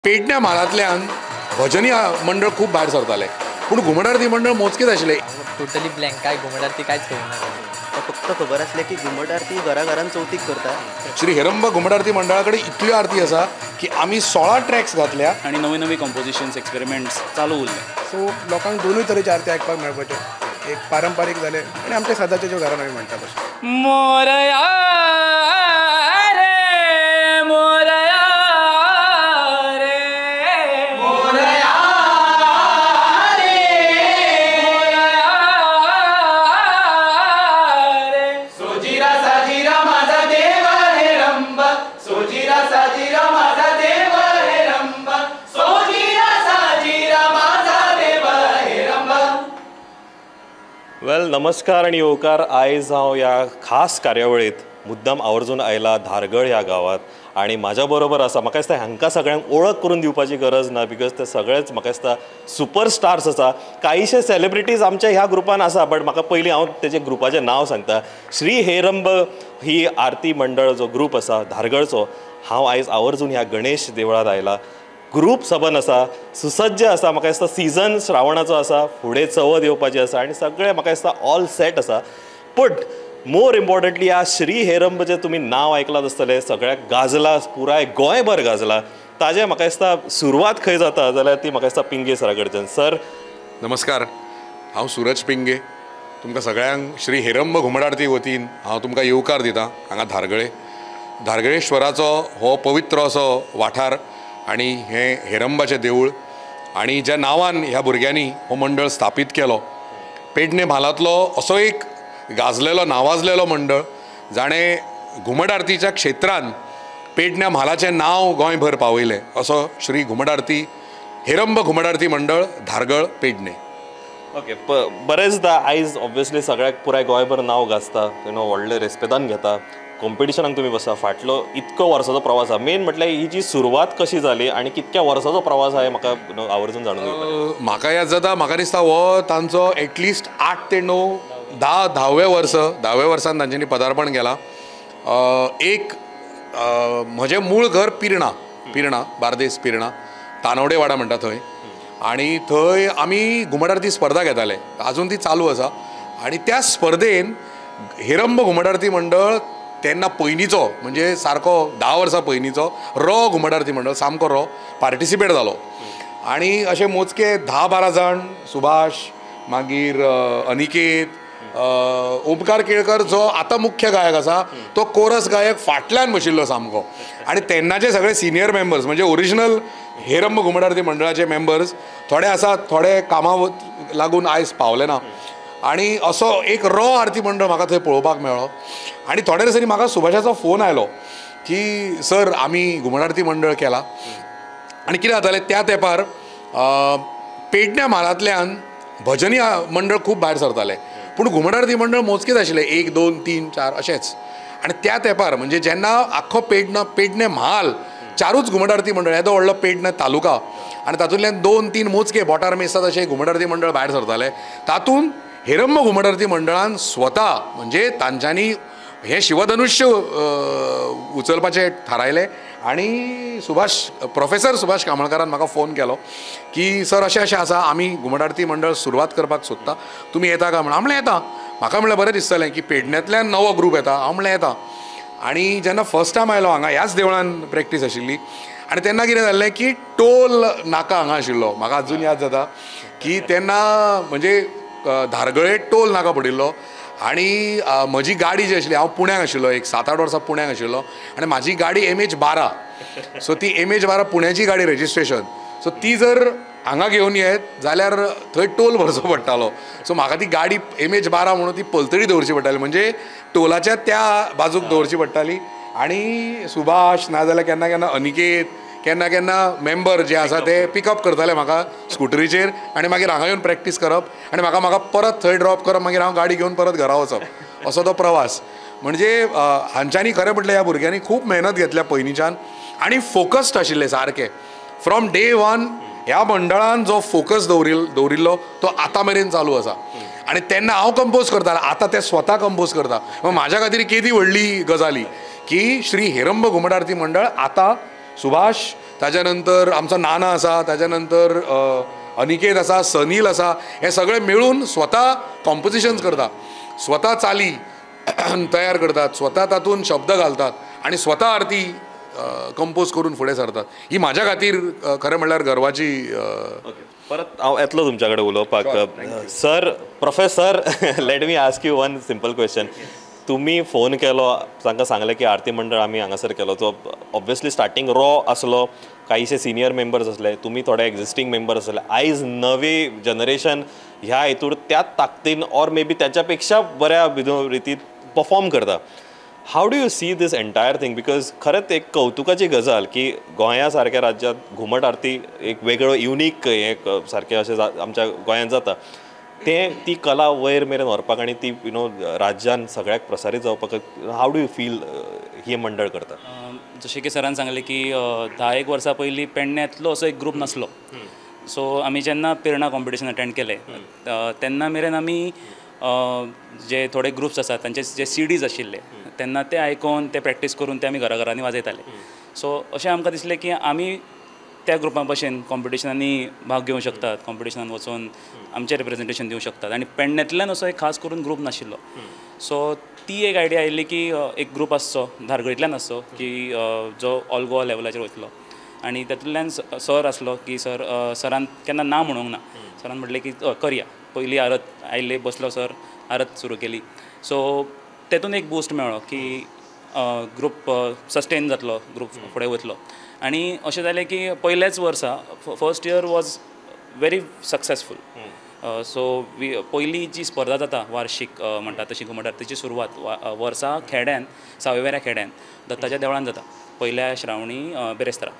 पेडण्या म्हालांतल्यान भजनी मंडळ खूब भायर सरताले, पूण घुमट आरती मंडळ मोजकेच आशिल्ले. टोटली ब्लँक, काय घुमट आरती कांयच खबर ना. फक्त खबर आसलें की घुमट आरती घरा घरान चवथीक करता. श्री हेरंब घुमट आरती मंडळा कडेन इतल्यो आरती आसा की आमी 16 ट्रॅक्स घातल्या आनी नवे नवे कंपोजिशन्स एक्सपेरिमेंट्स चालू उरले. सो लोकांक दोनूय तरेची आरती आयकपाक मेळपाचें, एक पारंपारीक जालें आनी आमच्या सदांच्या ज्यो घरान आमी म्हणटा तशें. मोरया रे मोरया रे मोरया रे मोरया रे सोजिरा साजिरा माझा देव हेरंब, सोजिरा साजिरा माझा देव हेरंब, सोजिरा साजिरा माझा देव हेरंब. वेल, नमस्कार आनी येवकार. आयज हांव ह्या खास कार्यावळींत मुद्दाम आवर्जून आयला धारगळ ह्या गांवांत आनी म्हाज्या बरोबर आसा, म्हाका दिसता हांकां सगळ्यांक ओळख करून दिवपाची गरज ना, because ते सगळेच म्हाका दिसता सुपर स्टार्स आसा. कांयशे सेलिब्रिटीज आमच्या ह्या ग्रुपान आसा, बट म्हाका पयलीं हांव तेजे ग्रुपाचें नांव सांगता. श्री हेरंब ही आरती मंडळ जो ग्रूप आसा धारगळचो, हांव आयज आवर्जून ह्या गणेश देवळांत आयला. ग्रूप सबन आसा, सुसज्ज आसा, म्हाका दिसता सिजन श्रावणाचो आसा, फुडें चवथ येवपाची आसा आनी सगळें म्हाका दिसता ऑल सेट आसा. बट मोर इम्पॉर्टंटली ह्या श्री हेरंब जें तुमी नांव आयकलां आसतलें, सगळ्याक गाजला, पुराय गोंयभर गाजला. ताजें म्हाका दिसता सुरवात खंय जाता जाल्यार ती म्हाका दिसता पिंगे सरा कडच्यान. सर नमस्कार, हांव सूरज पिंगे. तुमकां सगळ्यांक श्री हेरंब घुमट आरती वतीन हांव तुमकां येवकार दिता हांगा धारगळे. धारगळेश्वराचो हो पवित्र असो वाठार आनी हें हेरंबाचें देवूळ आनी ज्या नांवान ह्या भुरग्यांनी हो मंडळ स्थापीत केलो, पेडणे म्हालांतलो असो एक गाजलेलो नावाजलेलो मंडळ जाणें घुमट आरतीच्या क्षेत्रान पेडण्या म्हालाचें नांव गोंयभर पावयलें, असो श्री घुमट आरती हेरंब घुमट आरती मंडळ धारगळ पेडणे. ओके, बरेचदा आयज ऑब्वियसली सगळ्याक पुराय गोंयभर नांव गाजता, you know, व्हडले रेस्पेदान घेता, कॉम्पिटिशनाक तुमी बसता. फाटलो इतको वर्साचो प्रवास आसा, मेन म्हटल्यार ही जी सुरवात कशी जाली आनी कितक्या वर्साचो प्रवास आसा म्हाका आवर्जून जाणून घेवपाक. म्हाका याद जाता, म्हाका दिसता हो तांचो एटलिस्ट 8 ते 9 10 धाव्या वर्स, धाव्या वर्सान तांच्यांनी पदार्पण केलां. एक म्हजें मूळ घर पिर्णा, पिर्णा बार्देस पिर्णा, तानवडे वाडा म्हणटा थंय, आनी थंय आमी घुमट आरती स्पर्धा घेताले, आजून ती चालू आसा. आनी त्या स्पर्धेन हेरंब घुमट आरती मंडळ तेन्ना पयलींचो, म्हणजे सारको 10 वर्सां पयलींचो रो घुमट आरती मंडळ सामको रो पार्टिसिपेट जालो. आनी अशे मोजके 10-12 जाण, सुभाष, मागीर अनिकेत, ओमकार केळकर जो आतां मुख्य गायक आसा तो कोरस गायक फाटल्यान बशिल्लो सामको. आनी तेन्नाचे सगळे सिनियर मेंबर्स, म्हणजे ओरिजिनल हेरंब घुमट आरती मंडळाचे मेंबर्स थोडे आसात, थोडे कामाक लागून आयज पावले ना. आनी असो एक रो आरती मंडळ म्हाका थंय पळोवपाक मेळ्ळो. आनी थोड्या दिसांनी म्हाका सुभाषाचो फोन आयलो की सर आमी घुमट आरती मंडळ केला. आनी कितें जातालें त्या तेंपार पेडण्या म्हालांतल्यान भजनी मंडळ खूब भायर सरताले, पूण घुमट आरती मंडळ मोजकेच आशिल्ले, 1 2 3 4 अशेंच. आनी त्या तेंपार म्हणजे जेन्ना आख्खो पेडणा पेडणे म्हाल चारूच घुमट आरती मंडळ, येदो व्हडलो पेडणे तालुका, आनी तातूंतल्यान 2 3 मोजके बोटार मेजतात अशें घुमट आरती मंडळ भायर सरताले. तातूंत हेरंब घुमट आरती मंडळान स्वता म्हणजे तांच्यांनी हें शिवधनुष्य उचलपाचें थारायलें. आनी सुभाष, प्रोफेसर सुभाष कामळकारान म्हाका फोन केलो की सर अशें अशें आसा, आमी घुमट आरती मंडळ सुरवात करपाक सोदता, तुमी येता काय म्हणून. हांव म्हणलें येता. म्हाका म्हणलें बरें दिसतलें की पेडण्यांतल्यान नवो ग्रूप येता, हांव म्हणलें येता. आनी जेन्ना फर्स्ट टायम आयलो हांगा, ह्याच देवळान प्रॅक्टीस आशिल्ली, आनी तेन्ना कितें जाल्लें की टोल नाका हांगा आशिल्लो. म्हाका अजून याद जाता की तेन्ना म्हणजे धारगळे टोल नाका पडिल्लो. आनी म्हजी गाडी जी आशिल्ली, हांव पुण्याक आशिल्लो, एक 7-8 वर्सां पुण्याक आशिल्लो, आनी म्हाजी गाडी MH 12, सो ती MH 12 पुण्याची गाडी रजिस्ट्रेशन, सो ती जर हांगा घेवन येत जाल्यार थंय टोल भरचो पडटालो. सो म्हाका ती गाडी MH 12 म्हणून ती पलतडी दवरची पडटाली, म्हणजे टोलाच्या त्या बाजूक दवरची पडटाली. आनी सुभाष नाजाल्यार केन्ना केन्ना अनिकेत, केन्ना केन्ना मेंबर जे आसा ते पिकअप करताले म्हाका स्कुटरीचेर, आनी मागीर हांगा येवन प्रॅक्टीस करप आनी म्हाका म्हाका परत थंय ड्रॉप करप, मागीर हांव गाडी घेवन परत घरा वचप, असो तो प्रवास. म्हणजे हांच्यांनी खरें म्हटल्यार ह्या भुरग्यांनी खूब मेहनत घेतल्या पयलींच्यान आनी फोकस्ड आशिल्ले सारके. फ्रॉम डे वन ह्या मंडळान जो फोकस दवरिल्लो तो आतां मेरेन चालू आसा. आनी तेन्ना हांव कंपोज करतालो, आतां ते स्वता कंपोज करता. म्हाज्या खातीर केदी व्हडली गजाली की श्री हेरंब घुमट आरती मंडळ आतां सुभाष ताज्या नंतर आमचो नाना आसा, ताज्या नंतर अनिकेत आसा, सनील आसा. हे सगळे मेळून स्वता कॉम्पोजिशन्स करता, स्वता चाली तयार करतात, स्वता तातूंत शब्द घालतात आनी स्वता आरती कंपोज करून फुडें सरतात. ही म्हाज्या खातीर खरें म्हणल्यार गर्वाची. परत हांव येतलो तुमच्या कडेन उलोवपाक. Sir, professor, let me ask you one simple question. तुमी फोन केलो, तांकां सांगलें की आरती मंडळ आमी हांगासर केलो, जो ऑब्वियसली स्टार्टींग रॉ आसलो, कांयशे सिनियर मेंबर्स आसले, तुमी थोडे एग्जिस्टींग मेंबर्स आसले. आयज नवी जनरेशन ह्या हितूर त्याच ताकदीन ऑर मे बी त्याच्या पेक्षा बऱ्या रितीन परफॉर्म करता. How do you see this entire thing? Because खरेंच एक कौतुकाची गजाल की गोंया सारक्या राज्यांत घुमट आरती एक वेगळो युनीक हें सारकें अशें आमच्या गोंयांत जाता, तें ती कला वयर मेरेन व्हरपाक आनी ती you know राज्यान सगळ्याक प्रसारीत जावपाक how do you feel हे मंडळ करता? जशें की सरान सांगलें की 10 वर्सां पयलीं पेडण्यांतलो असो एक ग्रूप नासलो. सो आमी जेन्ना पेरना कॉम्पिटिशन अटेंड केलें तेन्ना मेरेन आमी जे थोडे ग्रुप्स आसात तांचे जे सीडीज आशिल्ले तेन्ना ते आयकोन ते प्रॅक्टीस करून ते आमी घरा-घरांनी वाजयताले. सो अशें आमकां दिसलें की आमी त्या ग्रुपां भशेन कॉम्पिटिशनांनी भाग घेवं शकतात, कॉम्पिटिशनान वचून आमचें रिप्रेजेंटेशन दिवं शकतात. आनी पेडण्यांतल्यान असो एक खास करून ग्रूप नाशिल्लो. सो ती एक आयडिया आयिल्ली की एक ग्रूप आसचो, धारगळींतल्यान आसचो की जो ऑल गोवा लेवलाचेर वयतलो. आनी तातूंतल्यान सर आसलो की सर सरान केन्ना ना म्हणूंक ना. सरान म्हटलें की करया. पयली आरत आयिल्ले बसलो सर, आरत सुरू केली. सो तेतून एक बूस्ट मेळ्ळो की ग्रूप सस्टेन जातलो, ग्रूप फुडें वयतलो. आनी अशें जालें की पयल्याच वर्सा first year was very successful. So पयली जी स्पर्धा जाता वार्षीक म्हणटा तशी घुमट आरतीची सुरवात वर्सा खेड्यान, सावयवेऱ्या खेड्यान दत्ताच्या देवळान जाता, पयल्या श्रावणी बिरेस्तारा.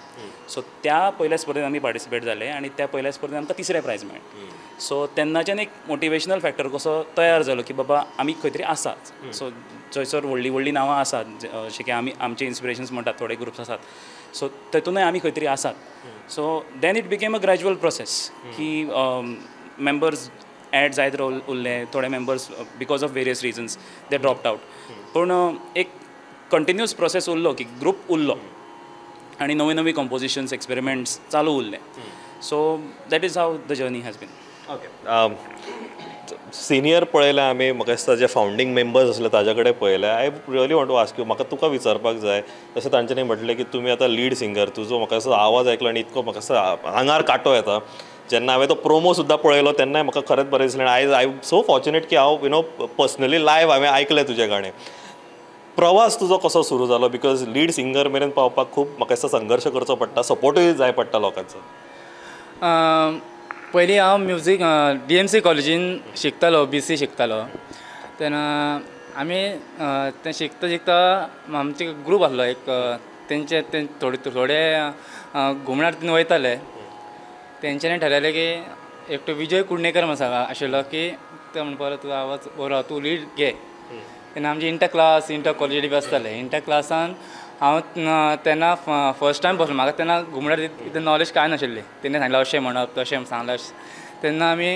सो त्या पयल्या स्पर्धेन आमी पार्टिसिपेट जाले आनी त्या पयल्या स्पर्धेन आमकां तिसरें प्रायज मेळ्ळें. सो तेन्नाच्यान एक मोटिवेशनल फॅक्टर कसो तयार जालो की बाबा आमी खंय तरी आसात. सो जंयसर व्हडलीं व्हडलीं नांवां आसात, जशें की आमी आमचे इन्स्पिरेशन्स म्हणटात थोडे ग्रुप्स आसात, सो तेतूनय आमी खंय तरी आसात. So then it became a gradual process की मेंबर्स एड जायत उरले, थोडे members because of various reasons they dropped out. पूण एक कंटिन्युअस प्रोसेस उरलो की ग्रूप उरलो आनी नवी नवी कंपोजिशन्स, एक्सपेरिमेंट्स चालू उरले. So that is how the journey has been. Okay, senior पळयलें आमी, म्हाका दिसता जे फावंडींग मेंबर्स आसले ताज्या कडेन पळयलें. I really want to ask you, म्हाका तुका विचारपाक जाय, तशें तांच्यांनी म्हटलें की तुमी आतां लीड सिंगर, तुजो म्हाका असो आवाज आयकलो आनी इतको म्हाका असो आंगार कांटो येता. जेन्ना हांवें तो प्रोमो सुद्दां पळयलो तेन्नाय म्हाका खरेंच बरें दिसलें. आयज I am so fortunate की हांव you know personally live हांवें आयकलें तुजें गाणें. प्रवास तुजो कसो सुरू जालो? Because lead singer मेरेन पावपाक खूब म्हाका दिसता संघर्श करचो पडटा, सपोर्टूय जाय पडटा लोकांचो. पयलीं हांव म्युजीक DMC कॉलेजीन शिकतालो, BC शिकतालो. तेन्ना आमी तें शिकता शिकता आमचे ग्रूप आसलो एक, तेंचे ते थोडे थोडे घुमट आरतीन वयताले. तेंच्यांनी ठरयलें की एकटो विजय कुडणेकर म्हण आशिल्लो की तो म्हणपाक लागलो तुजो आवाज बरो, तूं लीड घे. तेन्ना आमचे इंटर क्लास, इंटर कॉलेज बी आसताले. इंटर क्लासान हांव तेन्ना फर्स्ट टायम बसलो. म्हाका तेन्ना घुमट आरती नॉलेज कांय नाशिल्ली. तेन्ना सांगलें अशें म्हणप तशें सांगलें. तेन्ना आमी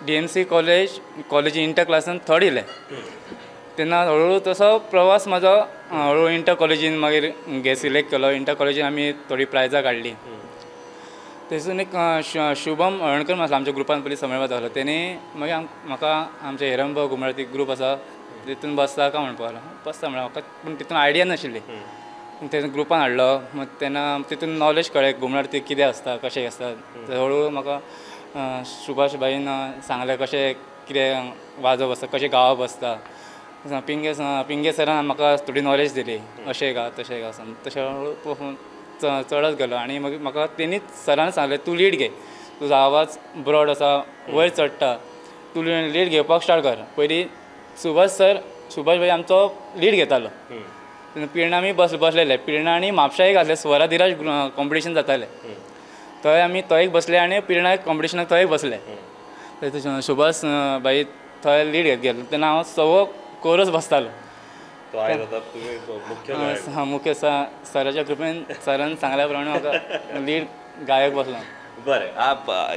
DMC college inter क्लासान थर्ड येयले. तेन्ना हळूहळू तसो प्रवास म्हाजो हळूहळू इंटर कॉलेजीन मागीर घे सिलेक्ट केलो. इंटर कॉलेजीन आमी थोडीं प्रायजां काडलीं. थंयसून एक शुभम हळणकर आसलो आमच्या ग्रुपान, पयलीं समेळ आसलो. तेणी मागीर म्हाका आमच्या हेरंब घुमट आरती ग्रूप आसा तितून बसता काय म्हणपाक लागलो. बसता म्हळ्यार म्हाका पूण तितून आयडिया नाशिल्ली. तेतून ग्रुपान हाडलो, मागीर तेन्ना तितून नॉलेज कळ्ळें घुमट आरती कितें आसता, कशें आसता. हळूहळू म्हाका सुभाष भाईन सांगलें कशें कितें वाजोवप आसता, कशें गावप आसता. पिंगे पिंगे सरान म्हाका थोडी नॉलेज दिली, अशें गा तशें गा, तशें हळूहळू चडत गेलो. आनी मागीर म्हाका तेणीच सरान सांगलें तूं लीड घे, तुजो आवाज ब्रॉड आसा, वयर चडटा, तूं लीड घेवपाक स्टार्ट कर. पयलीं सुभाष सर, सुभाष भाई आमचो लीड घेतालो. तेन्ना पिर्णा आमी बसलेले, पिर्णा आनी म्हापशा एक आसले स्वरा धिराज कॉम्पिटिशन जातालें, थंय आमी थंय एक बसले आनी पिर्णा कॉम्पिटिशनाक थंय बसले. सुभाष भाई थंय लीड घेत गेलो. तेन्ना हांव सगळो कोरस बसतालो. मुख्य सराच्या कृपेन, सरान सांगल्या प्रमाणे म्हाका लीड गायक बसलो. बरें,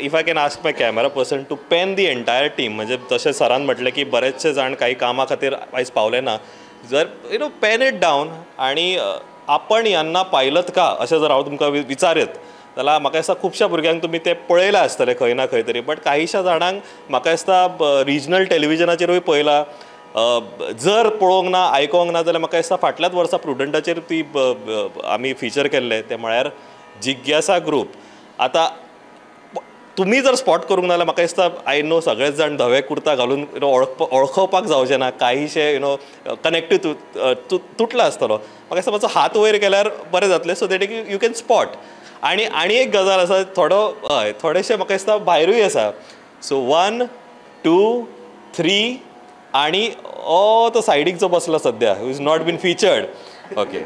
if I can ask my camera person to pan the entire team, म्हणजे तशें सरान म्हटलें की बरेचशे जाण काही कामा खातीर आयज पावले ना, जर you know pan it down. आनी आपण यांना पाहिलत का अशें जर हांव तुमकां विचारत जाल्यार म्हाका दिसता खुबश्या भुरग्यांक तुमी ते पळयलां आसतलें खंय ना खंय तरी, बट कांयशा जाणांक म्हाका दिसता रिजनल टेलिविजनाचेरूय पळयलां. जर पळोवंक ना आयकोंक ना जाल्यार म्हाका दिसता फाटल्याच वर्सा प्रुडंटाचेर ती आमी फिचर केल्लें तें म्हळ्यार जिज्ञासा ग्रूप. आतां तुमी जर स्पॉट करूंक ना जाल्यार म्हाका दिसता I know सगळेच जाण धवे कुर्ता घालून you know वळखोवपाक जावचें ना, कांयशें you know connective तुटला आसतलो. म्हाका दिसता मातसो हात वयर केल्यार बरें जातलें so that you can spot. आनी आनी एक गजाल आसा थोडो हय थोडेशें म्हाका दिसता भायरूय आसा. सो 1 2 3 आनी ओ तो सायडीक जो बसला सद्या is not been featured. Okay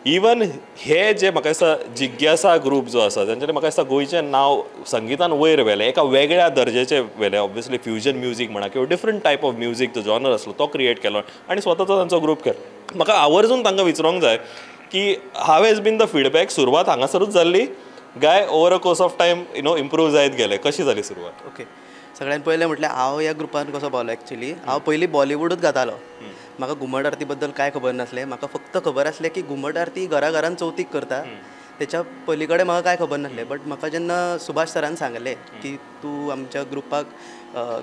even हे जे म्हाका दिसता जिज्ञासा ग्रूप जो आसा तेंच्यांनी म्हाका दिसता गोंयचें नांव संगितान वयर व्हेलें, एका वेगळ्या दर्जेचें व्हेलें. ऑब्वियसली फ्युजन म्युजीक म्हणा किंवा डिफरंट टायप ऑफ म्युजीक जो जॉनर आसलो तो क्रिएट केलो आनी स्वताचो तांचो ग्रूप केलो. म्हाका आवर्जून तांकां विचारूंक जाय की how has been the feedback. सुरवात हांगासरूच जाल्ली गाय over a course of time you know improve जायत गेले, कशी जाली सुरवात? ओके, सगळ्यान पयलें म्हटल्यार हांव ह्या ग्रुपान कसो पावलो. एक्चुली हांव पयलीं बॉलिवूडूच गातालो. म्हाका घुमट आरती बद्दल कांय खबर नासलें. म्हाका फक्त खबर आसलें की घुमट आरती घरा घरान चवथीक करता, तेच्या पयली कडेन म्हाका कांय खबर नासलें. बट म्हाका जेन्ना सुभाष सरान सांगलें की तूं आमच्या ग्रुपाक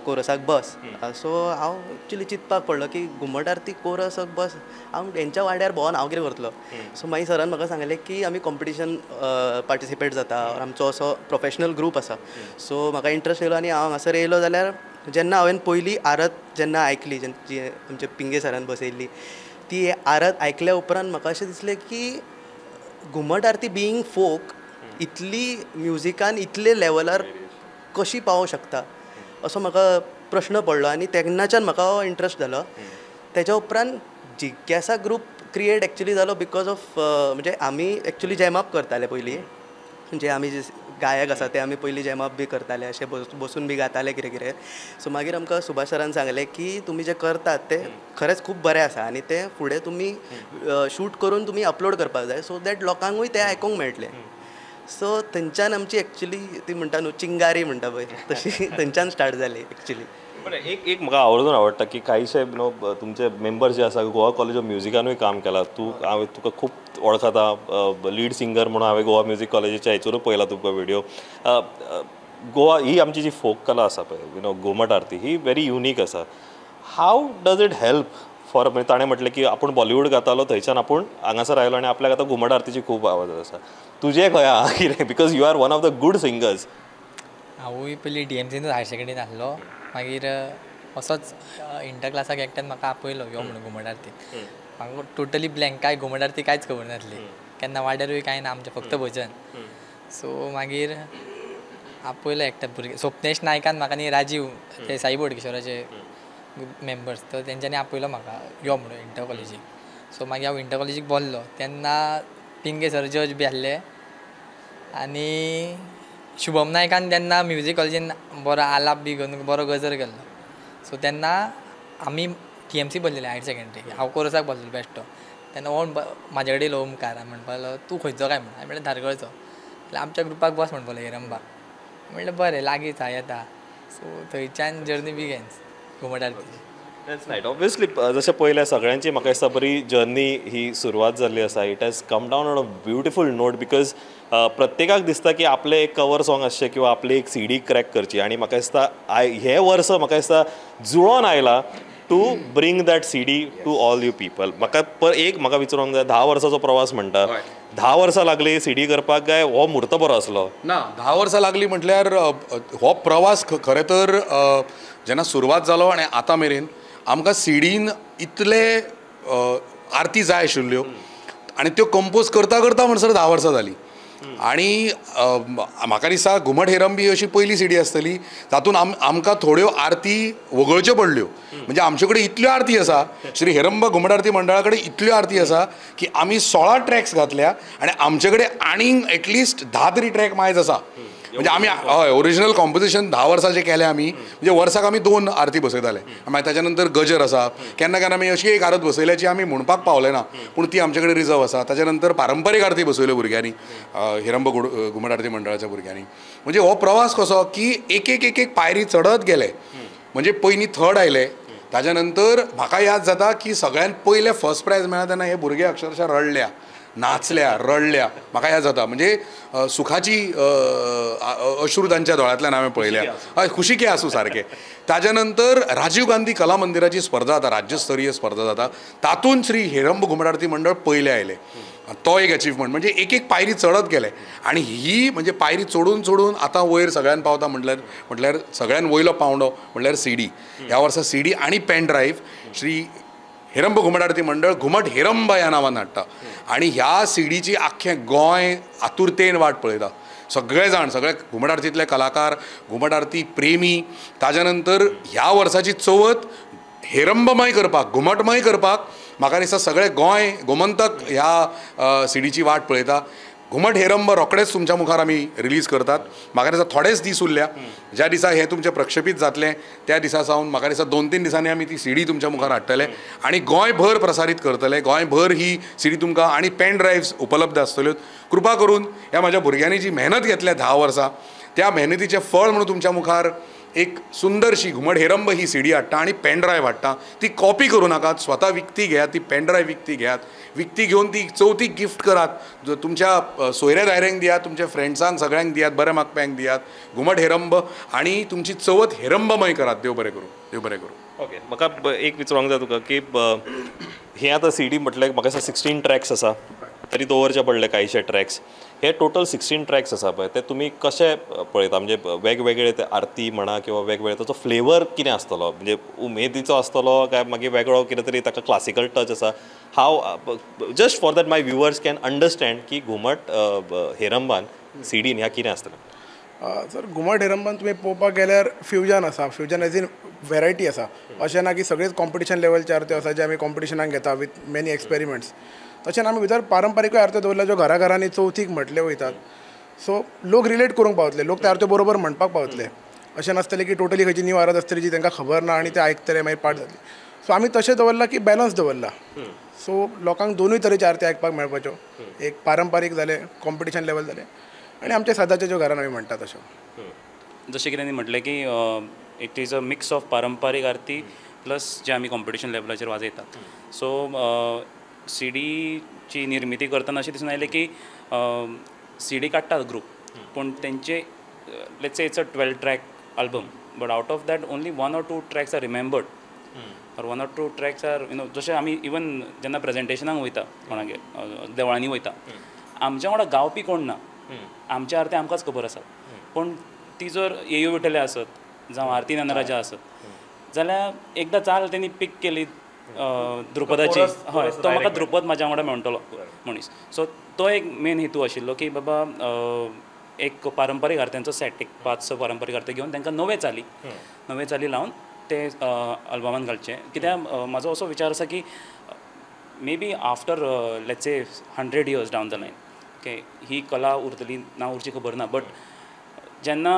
कोरसाक बस, सो हांव एक्चुली चिंतपाक पडलो की घुमट आरती कोरसाक बस, हांव हेंच्या वाड्यार भोंवन हांव कितें करतलो. सो मागीर सरान म्हाका सांगलें की आमी कॉम्पिटिशन पार्टिसिपेट जाता, आमचो असो प्रोफेशनल ग्रूप आसा. सो म्हाका इंट्रस्ट येयलो आनी हांव हांगासर येयलो. जाल्यार जेन्ना हांवें पयली आरत जेन्ना आयकली, जी आमच्या पिंगे सरान बसयल्ली, ती आरत आयकल्या उपरांत म्हाका अशें दिसलें की घुमट आरती बिईंग फोक इतली म्युजिकान इतले लेवलार कशी पावोंक शकता असो म्हाका प्रश्न पडलो आनी तेन्नाच्यान म्हाका हो इंट्रस्ट जालो. तेच्या उपरांत जिज्ञासा ग्रूप क्रिएट एक्चुली जालो because of म्हणजे आमी एक्चुली जॅमअप करताले पयलीं, म्हणजे आमी जे गायक आसा ते आमी पयलीं जॅमअप बी करताले, अशें बसून बी गाताले कितें कितें. सो मागीर आमकां सुभाष सरान सांगलें की तुमी जें करतात तें खरेंच खूब बरें आसा आनी तें फुडें तुमी शूट करून तुमी अपलोड करपाक जाय सो that लोकांकूय तें आयकूंक मेळटलें. सो थंयच्यान आमची एक्चुली ती म्हणटा न्हू चिंगारी म्हणटा पळय तशी थंयच्यान स्टार्ट जाली एक्चुली. बरें, एक एक म्हाका आवर्जून आवडटा की कांयशे you know तुमचे मेंबर्स जे आसा गोवा कॉलेज ऑफ म्युजिकानूय काम केलां. तूं हांवें तुका खूब वळखता, लीड सिंगर म्हणून हांवें गोवा म्युजीक कॉलेजीच्या हेचेरूय पळयला तुमकां व्हिडियो. गोवा ही आमची जी फोक कला आसा पळय you know घुमट आरती ही व्हेरी युनीक आसा. How does it help for, म्हणजे ताणें म्हटलें की आपूण बॉलिवूड गातालो थंयच्यान आपूण हांगासर आयलो आनी आपल्याक आतां घुमट आरतीची खूब आवाज आसा. तुजें खंय आहा कितें, because you are one of the good singers. हांवूय पयलीं डीएमसीनूच हायर सेकेंडरीन आसलो, मागीर असोच इंटर क्लासाक एकट्यान म्हाका आपयलो यो म्हणून घुमट आरती. म्हाका टोटली ब्लँक, कांय घुमट आरती कांयच खबर नासली, केन्ना वाड्यारूय कांय ना, आमचें फक्त भजन. सो मागीर आपयलो एकट्या भुरगे स्वप्नेश नायकान म्हाका न्ही राजीव ते साई बोडगेश्वराचे मेंबर्स, तर तेंच्यांनी आपयलो म्हाका यो म्हणून इंटर कॉलेजीक. सो मागीर हांव इंटर कॉलेजीक बसलो तेन्ना पिंगे सर जज बी आसले आनी शुभम नायकान तेन्ना म्युजीक कॉलेजीन बरो आलाप बी घेवन बरो गजर केल्लो. सो तेन्ना आमी टीएमसी बसलेले हायर सेकेंडरी, हांव कोरसाक बसलेलो बेश्टो. तेन्ना हो म्हाजे कडेन येयलो ओमकार, म्हणपाक लागलो तूं खंयचो काय म्हणून. हांवें म्हणलें धारगळचो. जाल्यार आमच्या ग्रुपाक बस म्हणपाक लागलो हेरंबाक. म्हणलें बरें लागींच हा येता. सो थंयच्यान जर्नी बिगेन्स घुमट आरतीची. That's right. Obviously जशें पळयल्यार सगळ्यांची म्हाका दिसता बरी जर्नी ही सुरवात जाल्ली आसा. It has come down on a beautiful note because प्रत्येकाक दिसता की आपलें एक कवर सॉंग आसचें किंवा आपली एक सीडी क्रॅक करची आनी म्हाका दिसता हें वर्स म्हाका दिसता जुळोन आयलां to bring that CD to all you people. म्हाका एक म्हाका विचारूंक जाय, 10 वर्साचो प्रवास म्हणटा, 10 वर्सां लागली सीडी करपाक काय हो म्हूर्त बरो आसलो? ना, 10 वर्सां लागली म्हटल्यार हो प्रवास खरें तर जेन्ना सुरवात जालो आनी आतां मेरेन आमकां सीडीन इतले आरती जाय आशिल्ल्यो आनी त्यो कंपोज करता करता म्हणसर 10 वर्सां जालीं. आनी म्हाका दिसता घुमट हेरंबी अशी पयली सीडी आसतली तातूंत आमकां थोड्यो आरती वगळच्यो पडल्यो. म्हणजे आमचे कडेन इतल्यो आरती आसा, श्री हेरंब घुमट आरती मंडळा कडेन इतल्यो आरती आसा की आमी 16 ट्रॅक्स घातल्या आनी आमचे कडेन आनीक एटलिस्ट 10 तरी ट्रॅक मायज आसा. म्हणजे आमी हय ओरिजिनल कॉम्पोजिशन 10 वर्सां जें केलें आमी, म्हणजे वर्साक आमी 2 आरती बसयताले. मागीर ताच्या नंतर गजर आसा, केन्ना केन्ना आमी अशी एक आरत बसयल्या जी आमी म्हणपाक पावले ना पूण ती आमचे कडेन रिजर्व आसा. ताच्या नंतर पारंपारीक आरती बसयल्यो भुरग्यांनी, हेरंब घुमट आरती मंडळाच्या भुरग्यांनी. म्हणजे हो प्रवास कसो की एक एक एक एक पायरी चडत गेले. म्हणजे पयलीं थर्ड आयले, ताज्या नंतर म्हाका याद जाता की सगळ्यात पयलें फर्स्ट प्रायज मेळ्ळा तेन्ना हे भुरगे अक्षरशः रडल्या, नाचल्या, रडल्या. म्हाका याद जाता म्हणजे सुखाची अश्रू तांच्या दोळ्यांतल्यान हांवें पळयल्या, हय, खुशीके आसूं सारकें. ताज्या नंतर राजीव गांधी कला मंदिराची स्पर्धा जाता, राज्यस्तरीय स्पर्धा जाता, तातूंत श्री हेरंब घुमट आरती मंडळ पयलें आयलें. तो एक अचिव्हमेंट. म्हणजे एक एक पायरी चडत गेले आनी ही म्हणजे पायरी चडून चडून आतां वयर सगळ्यान पावता. म्हटल्यार सगळ्यान वयलो पावंडो म्हटल्यार सीडी. ह्या वर्सा सीडी आनी पेन ड्रायव्ह श्री हेरंब घुमट आरती मंडळ घुमट हेरंब ह्या नांवान हाडटा आनी ह्या सीडीची आख्खें गोंय आतुरतेन वाट पळयता. सगळे जाण, सगळे घुमट आरतींतले कलाकार, घुमट आरती प्रेमी. ताज्या नंतर ह्या वर्साची चवथ हेरंबमय करपाक, घुमटमय करपाक म्हाका दिसता सगळे गोंय गोमंतक ह्या सीडीची वाट पळयता. घुमट हेरंब रोखडेच तुमच्या मुखार आमी रिलीज करतात. म्हाका दिसता थोडेच दीस उरल्या, ज्या दिसा हें तुमचें प्रक्षेपीत जातलें त्या दिसा सावन म्हाका दिसता 2-3 दिसांनी आमी ती सीडी तुमच्या मुखार हाडटले आनी गोंयभर प्रसारीत करतले. गोंयभर ही सीडी तुमकां आनी पेन ड्रायव्स उपलब्ध आसतल्यो. कृपा करून ह्या म्हाज्या भुरग्यांनी जी मेहनत घेतल्या 10 वर्सां, त्या मेहनतीचें फळ म्हणून तुमच्या मुखार एक सुंदरशी घुमट हेरंब ही सीडी हाडटा आनी पेन ड्रायव्ह हाडटा. ती कॉपी करूं नाकात, स्वता विकती घेयात, ती पेन ड्रायव्ह विकती घेयात, विकती घेवन ती चवथीक गिफ्ट करात, तुमच्या सोयऱ्या दायऱ्यांक दियात, तुमच्या फ्रेंड्सांक सगळ्यांक दियात, बऱ्या मागप्यांक दियात घुमट हेरंब आनी तुमची चवथ हेरंबमय करात. देव बरें करूं, देव बरें करूं. ओके, म्हाका एक विचारूंक जाय तुका की हें आतां सीडी म्हटलें म्हाका दिसता 16 ट्रॅक्स आसा, तरी दवरचे पडले कांयशे ट्रॅक्स. हे टोटल 16 ट्रॅक्स आसा पळय, ते तुमी कशे पळयता? म्हणजे वेगवेगळे ते आरती म्हणा किंवा वेगवेगळे ताचो फ्लेवर कितें आसतलो, म्हणजे उमेदीचो आसतलो काय मागीर वेगळो कितें तरी ताका क्लासिकल टच आसा? How just for that my viewers can understand की घुमट हेरंबान सीडीन ह्या कितें आसतलें? सर, घुमट हेरंबान तुमी पळोवपाक गेल्यार फ्युजन आसा, फ्युजन एज इन वेरायटी आसा. अशें ना की सगळेच कॉम्पिटिशन लेवलचे आरत्यो आसा जे आमी कॉम्पिटिशनाक घेता विथ मेनी एक्सपेरिमेंट्स. तशें आमी भितर पारंपारीकूय आरत्यो दवरल्या ज्यो घरा घरांनी चवथीक म्हटल्यो वयतात. सो लोक रिलेट करूंक पावतले, लोक त्या आरत्यो बरोबर म्हणपाक पावतले. अशें नासतलें की टोटली खंयची न्यू आरत आसतली जी तांकां खबर ना आनी ते आयकतले मागीर पाठ जातली. सो आमी तशें दवरलां की बॅलन्स दवरला. सो लोकांक दोनूय तरेच्यो आरती आयकपाक मेळपाच्यो, एक पारंपारीक जालें, कॉम्पिटिशन लेवल जालें आनी आमच्या सदांच्या ज्यो घरान आमी म्हणटा तश्यो. जशें की तांणी म्हटलें की it is a mix of पारंपारीक Aarti plus जे आमी कॉम्पिटिशन लेवलाचेर वाजयतात. सो सीडीची निर्मिती करतना अशें दिसून आयलें की सीडी काडटात ग्रूप, पूण तेंचे let's say it's a 12 track album, but out of that only 1 or 2 tracks are remembered or 1 or 2 tracks are you know. जशें आमी इवन जेन्ना प्रेजेंटेशनाक वयता कोणागेर देवळांनी वयता, आमच्या वांगडा गावपी कोण ना, आमच्या आरती आमकांच खबर आसा. पूण ती जर येयू विठले आसत जावं आरती ज्ञानराजा आसत जाल्यार एकदां चाल तेणी पीक केली द्रुपदाची, हय, तो म्हाका द्रुपद म्हाज्या वांगडा म्हणटलो मनीस. सो तो एक मेन हेतू आशिल्लो की बाबा एक पारंपारीक आरत्यांचो सेट, एक 5-6 पारंपारीक आरती घेवन तांकां नवे चाली लावन ते अल्बमान घालचे. कित्याक म्हाजो असो विचार आसा की maybe after let's say 100 years down the line, okay, ही कला उरतली ना उरची खबर ना, बट जेन्ना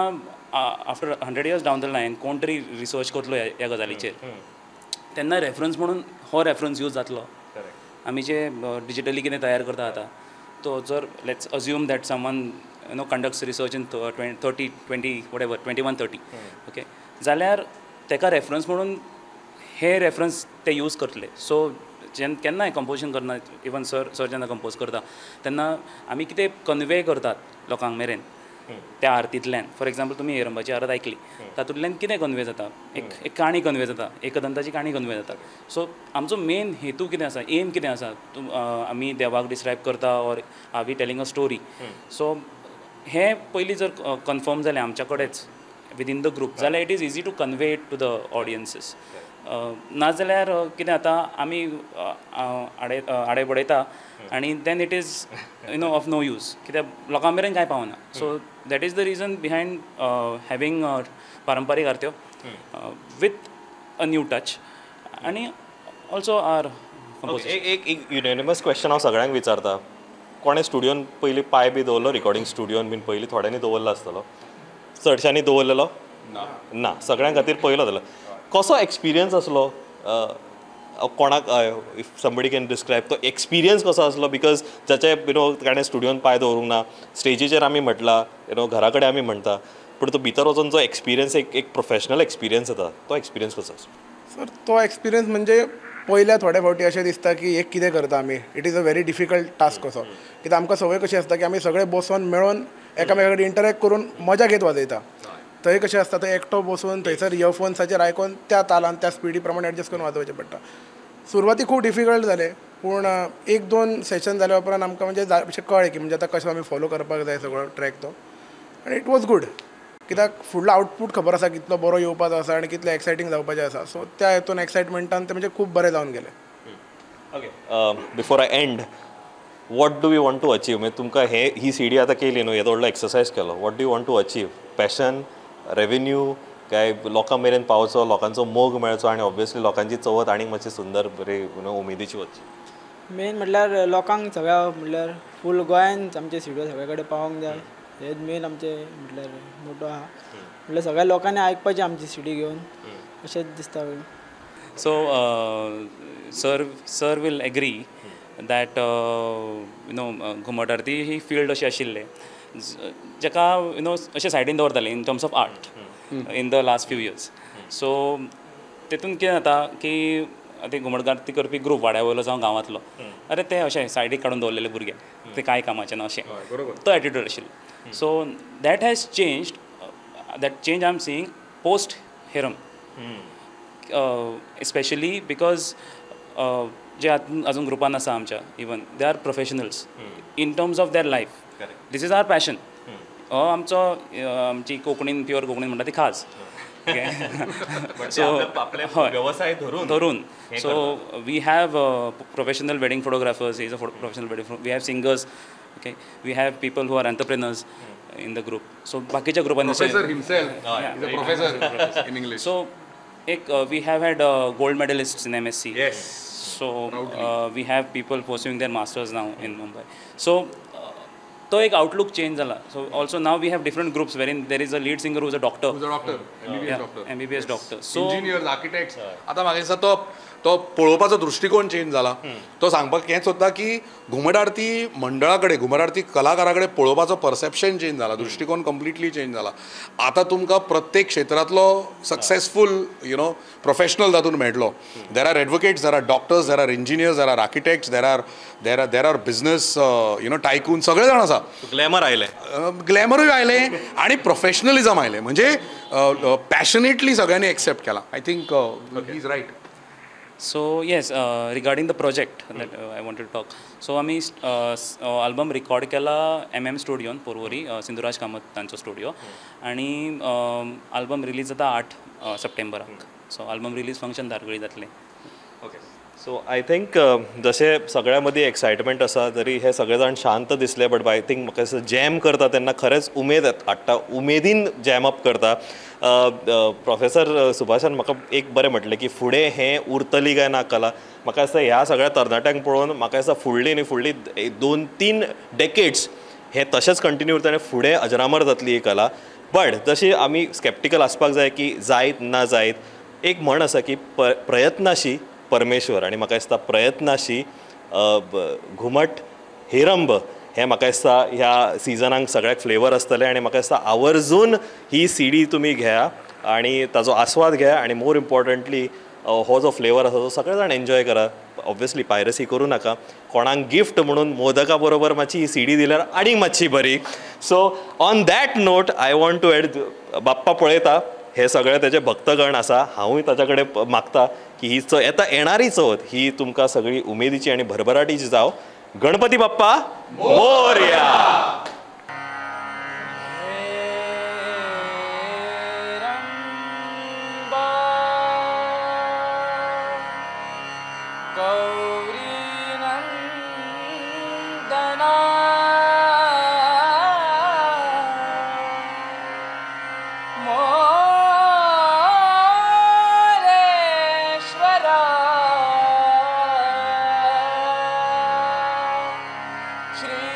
after 100 years down the line कोण तरी रिसर्च करतलो ह्या गजालीचेर, तेन्ना रेफरन्स म्हणून हो रेफरन्स यूज जातलो. आमी जे डिजिटली कितें तयार करता आतां, तो जर let's assume that someone you know conducts research in 30, 20 whatever 21, 30, okay, जाल्यार तेका रेफरन्स म्हणून हे रेफरन्स ते यूज करतले. सो जेन्ना केन्नाय कंपोजिशन करना, इवन सर जेन्ना कंपोज करता तेन्ना आमी कितें कन्वे करतात लोकांक मेरेन त्या आरतींतल्यान. फॉर एग्जाम्पल, तुमी हेरंबाची आरत आयकली, तातूंतल्यान कितें कन्वे जाता, एक काणी कन्वे जाता, एकदंताची काणी कन्वे जाता. सो आमचो मेन हेतू कितें आसा, एम कितें आसा, आमी देवाक डिस्क्रायब करता or are we telling a story. So हें पयलीं जर कन्फर्म जालें आमच्या कडेच विदीन the group जाल्यार it is easy to convey it to the audiences. नाजाल्यार कितें जाता, आमी आडे बडयता आनी then it is you know of no use, कित्याक लोकां मेरेन कांय पावना. So that is the reason behind having पारंपारीक आरत्यो with a new touch आनी ऑल्सो are एक एक युनॅनिमस क्वेश्चन हांव सगळ्यांक विचारता, कोणें स्टुडियोन पयलीं पांय बी दवरलो, रिकॉर्डिंग स्टुडियोन बीन पयलीं थोड्यांनी दवरलो आसतलो, चडशांनी दवरलेलो ना, सगळ्यां खातीर पयलो जालो. कसो एक्सपिरियन्स आसलो कोणाक, if somebody can describe तो एक्सपिरियन्स कसो आसलो? Because जाचे you know ताणें स्टुडियोन पांय दवरूंक ना, स्टेजीचेर आमी म्हटलां, you know घरा कडेन आमी म्हणटा, पूण तो भितर वचून जो एक्सपिरियन्स एक एक प्रोफेशनल एक्सपिरियन्स येता, तो एक्सपिरियन्स कसो आसलो? सर तो एक्सपिरियन्स म्हणजे पयल्या थोड्या फावटी अशें दिसता की एक कितें करता आमी, it is a very difficult task कसो, कित्याक आमकां संवय कशी आसता की आमी सगळे बसून मेळोन एकामेका कडेन इंटरेक्ट करून मजा घेत वाजयता. थंय कशें आसता, थंय एकटो बसून थंयसर इयरफोन्साचेर आयकोन त्या तालान त्या स्पिडी प्रमाणे एडजस्ट करून वाजोवचें पडटा. सुरवाती खूब डिफिकल्ट जालें, पूण एक दोन सेशन जाल्या उपरांत आमकां म्हणजे अशें कळ्ळें की म्हणजे आतां कशें आमी फॉलो करपाक जाय सगळो ट्रॅक तो, आनी it was good. कित्याक फुडलो आउटपूट खबर आसा कितलो बरो येवपाचो आसा आनी कितलें एक्सायटींग जावपाचें आसा, सो त्या हेतून एक्सायटमेंटान तें म्हणजे खूब बरें जावन गेलें. Okay, before I end, what do you want to achieve? म्हणजे तुमकां हे ही सीडी आतां केली न्हू, येदो व्हडलो एक्सरसायज केलो, what do you want to achieve? Passion, revenue, काय लोकां मेरेन पावचो, लोकांचो मोग मेळचो आनी ऑब्वियसली लोकांची चवथ आनीक मातशी सुंदर बरी you know उमेदीची वचची. मेन म्हटल्यार लोकांक सगळ्या म्हटल्यार फूल गोंयान आमचे सिडयो सगळे कडेन पावोंक जाय, हेच मेन आमचें म्हटल्यार मोटो आहा, म्हटल्यार सगळ्या लोकांनी आयकपाची आमची सिडी घेवन, अशेंच दिसता. So sir will agree that you know Ghumat Aarti he field अशी आशिल्लें जाका you know अशें सायडीन दवरताले in terms of art in the last few years. So तेतून कितें जाता की ते घुमट आरती करपी ग्रूप वाड्या वयलो जावं गांवांतलो, अरे ते अशें सायडीक काडून दवरलेले भुरगे, ते कांय कामाचें ना अशें तो एटिट्यूड आशिल्लो. So that has changed, that change I am seeing post Heramb, especially because जे अजून ग्रुपान आसा आमच्या, even they are professionals in terms of their life. This is our passion. हो आमचो आमची कोंकणीन प्युअर कोंकणीन म्हणटा ती खाज. सो वेवसाय धरून so we have professional wedding photographers, is a professional wedding, we have singers, okay, we have people who are entrepreneurs in the group. So बाकीच्या ग्रुपांनी professor himself is a professor in English. So एक we have had gold medalist in MSc. Yes. So we have people pursuing their masters now in Mumbai. So तो एक outlook change जाला. So also now we have different groups wherein there is a lead singer who is a doctor, MBBS doctor, so engineers, architects. आतां म्हाका दिसता तो तो पळोवपाचो दृश्टिकोन change जाला. तो सांगपाक हेंच सोदता की घुमट आरती मंडळा कडेन, घुमट आरती कलाकारा कडेन पळोवपाचो परसेप्शन चेंज जाला, दृश्टिकोन कंप्लिटली चेंज जाला. आतां तुमकां प्रत्येक क्षेत्रांतलो सक्सेसफूल you know professional तातूंत मेळटलो. There are advocates, there are doctors, there are engineers, there are architects, there are there are there are business you know tycoon, सगळे जाण आसा. ग्लॅमर आयलें, ग्लॅमरूय आयलें आनी प्रोफेशनलिजम आयलें, म्हणजे पॅशनेटली सगळ्यांनी एक्सेप्ट केला. I think he is right. So yes, regarding the project that I wanted to talk. So आमी अल्बम रिकॉर्ड केला एम एम स्टुडियोन पोरवरी, सिंधुराज कामत तांचो स्टुडियो, आनी अल्बम रिलीज जाता 8 सप्टेंबराक. सो अल्बम रिलीज फंक्शन धारगळी जातलें. ओके, सो I think जशें सगळ्या मदीं excitement आसा तरी हे सगळे जाण शांत दिसले, बट I think म्हाका दिसता जॅम करता तेन्ना खरेंच उमेद हाडटा, उमेदीन जॅम अप करता. प्रोफेसर सुभाषान म्हाका एक बरें म्हटलें की फुडें हें उरतली काय ना कला. म्हाका दिसता ह्या सगळ्या तरणाट्यांक पळोवन म्हाका दिसता फुडली न्ही फुडली 2-3 डेकेड्स हें तशेंच कंटिन्यू उरता आनी फुडें अजरामर जातली ही कला. बट जशी आमी स्कॅप्टिकल आसपाक जाय की जायत ना जायत, एक म्हण आसा की प्रयत्नाशी परमेश्वर, आनी म्हाका दिसता प्रयत्नाशी घुमट हेरंब हें म्हाका दिसता ह्या सिजनाक सगळ्याक फ्लेवर आसतलें. आनी म्हाका दिसता आवर्जून ही सीडी तुमी घेया आनी ताजो आस्वाद घेया, आनी मोर इम्पॉर्टंटली हो जो फ्लेवर आसा तो सगळे जाण एन्जॉय करा. ऑब्वियसली पायरसी करूं नाका, कोणाक गिफ्ट म्हणून मोदका बरोबर मातशी ही सीडी दिल्यार आनीक मातशी बरी. So on that note I want to add, Bappa पळयता हे सगळे तेजे भक्तगण आसा, हांवूय ताच्या कडेन मागता की ही येता येणारी चवथ ही तुमकां सगळी उमेदीची आनी भरभराटीची जावं. Ganpati Bappa Morya. Shri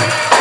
Thank you.